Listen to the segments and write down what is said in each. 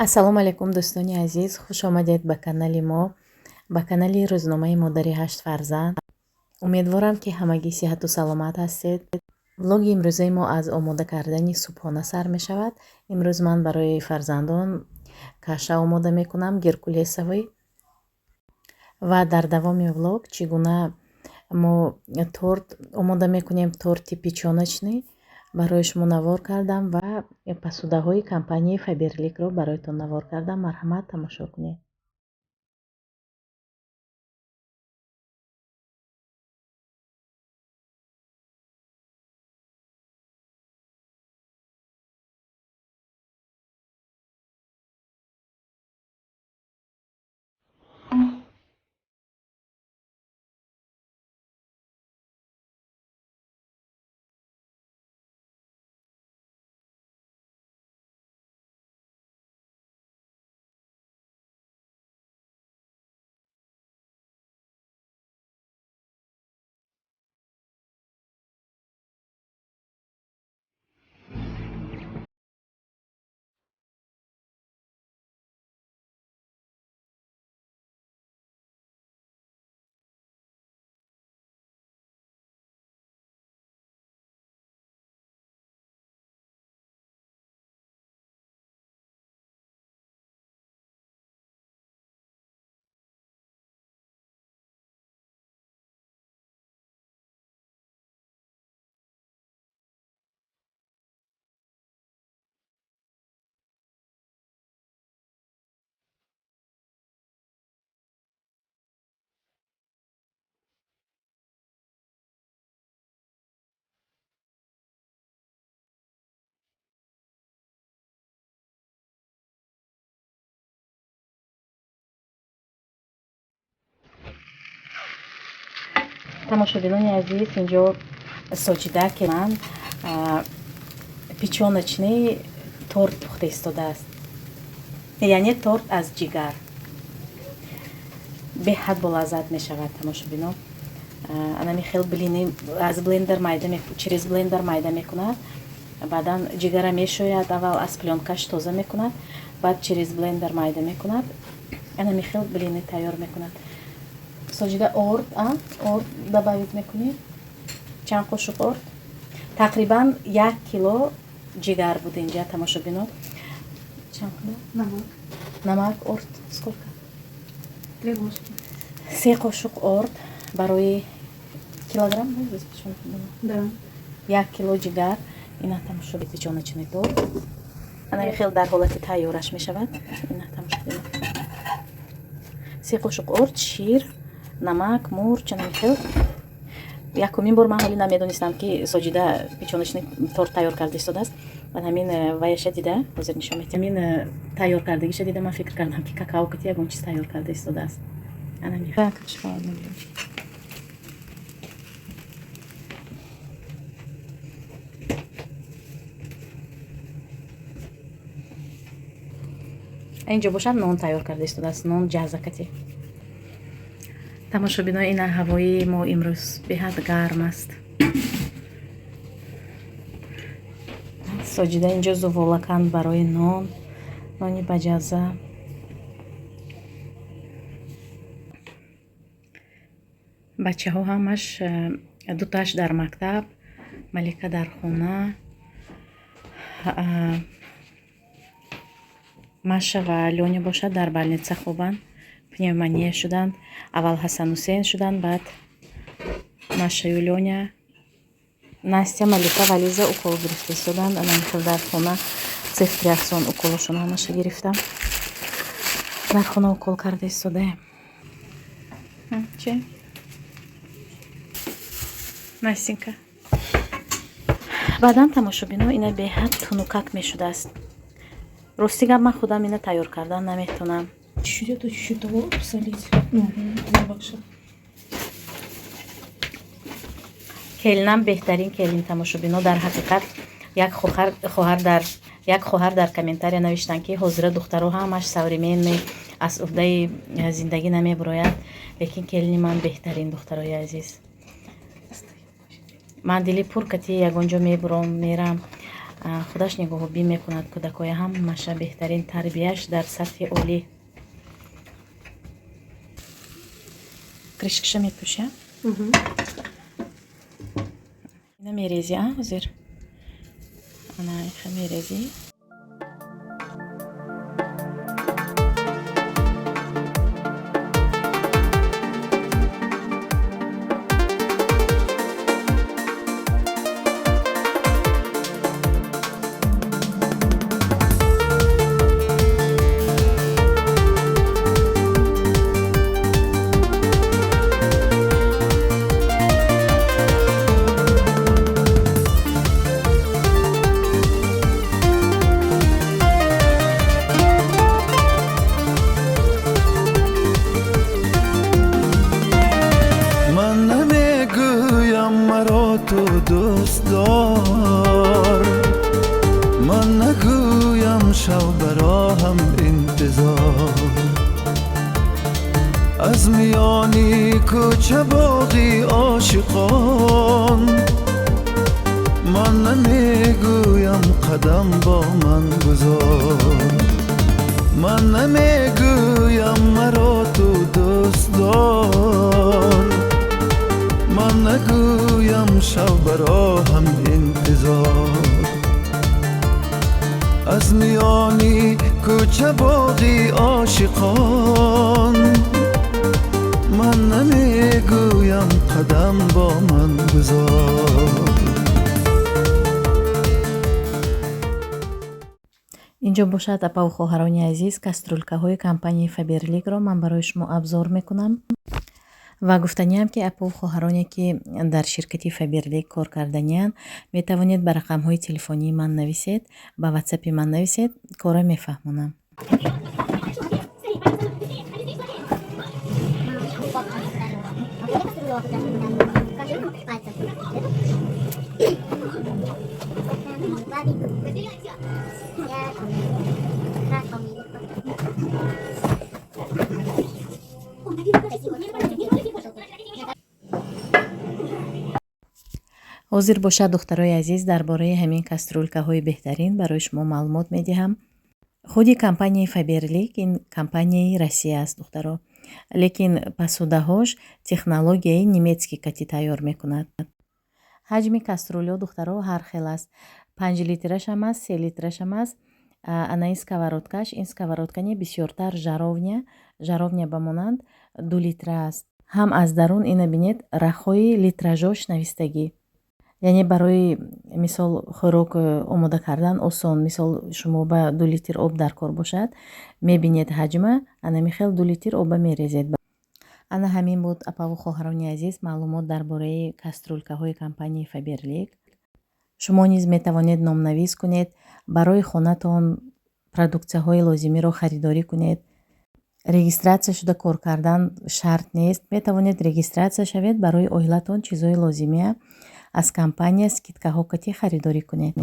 Ассалому алайкум, дӯстони азиз, хуш омадед ба канали мо, ба канали рӯзномаи модари ҳашт фарзанд. Умедворам, ки ҳамагӣ сиҳату саломат ҳастед. Влоги имрӯзаи мо аз омода кардани субҳона сар мешавад. Имрӯз ман барои фарзандон каша омода мекунам, геркулесовый. Ва дар давоми влог чӣ гуна мо торт омода мекунем, торти печёночный барои шумо навор кардам ва посудаҳои компанияи Фаберликро бароятон навор кардам. Марҳамат, тамошо кунед. Тамошобинони азиз, инҷо Соҷида, ки ман, печёночный торт пухта истодааст, яъне торт аз ҷигар, беҳад болаззат мешавад. Тамошобино, анами хел блины аз блендер майда, через блендер майда мекунад, баъдан ҷигара мешӯяд, аввал аз плёнкаш тоза мекунад, баъд через блендер майда мекунад, анами хел блины тайёр мекунад. Соҷида, орд, орд добавить мекунӣ? Чанд қошуқ орд? Тақрибан 1 кило ҷигар буд инҷа, тамошобино. Чанд? Намак. Намак, орд сколько? 3 ложки. 3 қошуқ орд барои килограмм? Да. 1 кило ҷигар. Ина, тамошо, печёночный торт ана хел дар ҳолати тайёраш мешавад. Ина, тамошобино, 3 қошуқ орд, шир, намак, мурч, ана хел. Якумин бор ман ҳоли намедонистам, ки Соҷида печёночный торт тайёр карда истодааст. Баъд ҳамин ваяша дида, ҳозир нишон медиҳам, ҳамин тайёр кардагиша дида, ман фикр кардам, ки какао кати ягон чиз тайёр карда истодааст. Ана. Так, шоколадный блинчик. Инҷо бошад, нон тайёр карда истодааст, нон ҷазакати. Тамошобино, ина ҳавои мо имрӯз беҳад гарм аст. Соҷида инҷо зуволаканд барои нон, нони баҷаза. Бачаҳо ҳамаш, дуташ дар мактаб, Малика дар хона, Маша ва Лёня бошад, дар больница хобанд, пневмония шуданд. Аввал Ҳасанусен шуданд, баъд Машаю Лёня. Настя, Малика ва Лиза укол гирифта истоданд. Анамихел дар хона цефтриаксон уколошон ҳамаша гирифтам, дар хона укол карда истодаем. Чи, Настенька? Баъдан, тамошобино, ина беҳад тунукак мешудааст. Рости гап, ман худам ина тайёр кардан наметонам. Чуть-чуть это, чуть-чуть того посолить. Ну, бакша. Келинам беҳтарин келин, тамошобино. Дар ҳақиқат, як хоҳар дар комментария навиштанд, ки ҳозира духтаро ҳамаш современный, аз уҳдаи зиндагӣ намебурояд, лекин келини ман беҳтарин. Духтарои азиз, ман дили пур кати ягон ҷо мебуром, мерам. Худаш нигоҳубин мекунад кӯдакоя, ҳамаша беҳтарин тарбияш дар сатҳи олӣ. Крышкаша мепӯша, ина мерези, а ҳозир ана иха мерези. Ман намегӯям, маро ту дӯст дор, ман нагӯям, шав бароҳам интизор. Аз миёни кӯча боғи ошиқон ман намегӯям, қадам бо ман гузор. Ман намегӯям, маро ту дӯст дор, ман нагӯям, шав бароҳам интизор. Аз миёни кӯча боғи ошиқон ман намегӯям, қадам бо ман гузор. Инҷо бошад, апаву хоҳарони азиз, кастрюлькаҳои компанияи Фаберликро ман барои шумо обзор мекунам. Ва гуфтаниам, ки апаву хоҳароне, ки дар ширкати Фаберлик кор карданиянд, метавонед ба рақамҳои телефонии ман нависед, ба ватсапи ман нависед, кора мефаҳмонам. Ҳозир бошад, духтарои азиз, дар бораи ҳамин кастрюлькаҳои беҳтарин барои шумо маълумот медиҳам. Худи компанияи Фаберлик ин компанияи Россия аст, духтаро, лекин посудаҳош технологияи немецкий кати тайёр мекунад. Ҳаҷми кастрюльҳо, духтаро, ҳар хел аст: 5 литрашам аст, 3 литрашам аст. Ана ин сковородкаш, ин сковородка не, бисёртар жаровня, жаровня ба монанд, 2 литра аст. Ҳам аз дарун ина бинед, рахҳои литражош навистагӣ, яъне барои мисол хӯрок омода кардан осон. Мисол, шумо ба 2 литр об дар кор бошад, мебинед ҳаҷма, ана михел 2 литр оба мерезед. Ана ҳамин буд, апаву хоҳарони азиз, маълумот дар бораи кастрюлькаҳои компанияи Фаберлик. Шумо низ метавонед номнавис кунед, барои хонатон продуксияҳои лозимиро харидорӣ кунед. Регистрация шуда кор кардан шарт нест, метавонед регистрация шавед, барои оилатон чизҳои лозимия аз компания скидкаҳо кати харидорӣ кунед.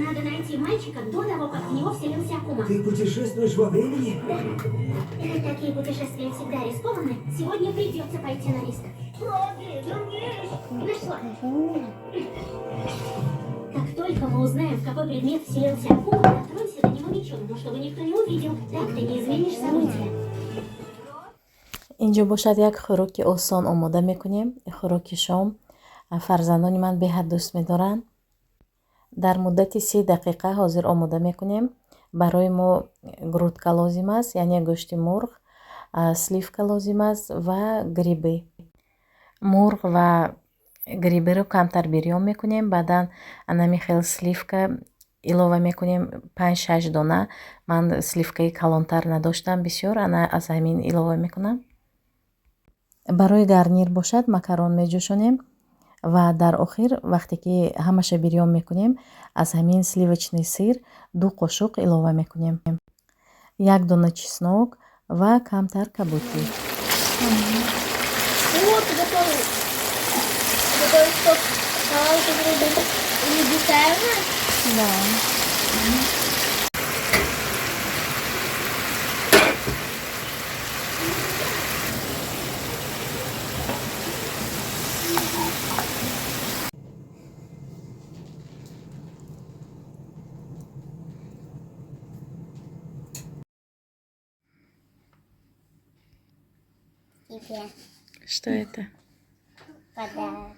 Надо найти мальчика до того, как в него вселился Акума. Ты путешествуешь во времени? Да. И такие путешествия всегда рискованы. Сегодня придется пойти на риск. Проги, вернись! Нашла. Как только мы узнаем, в какой предмет вселился Акума, дотронься до него мечом, но чтобы никто не увидел. Так ты не изменишь события. Инҷо бошад, як хӯроки осон омода мекунем, хӯроки шом. Фарзандони ман беҳад дӯст медоранд. Дар муддати 30 дақиқа ҳозир омода мекунем. Барои мо грудка лозим аст, яъне гӯшти мурғ, сливка лозим аст ва грибы. Мурғ ва грибыро камтар бирён мекунем, баъдан анами хел сливка илова мекунем, панҷ шаш дона. Ман сливкаи калонтар надоштам бисёр, ана аз ҳамин илова мекунам. Барои гарнир бошад, макарон меҷӯшонем ва дар охир, вақте ки ҳамаша бирён мекунем, аз ҳамин сливочный сыр 2 қошуқ илова мекунем, як дона чеснок ва камтар кабутӣ. Вот, готовый. Готовый что? Салат, который или десерт? Да. Тебе Что это? Подарок.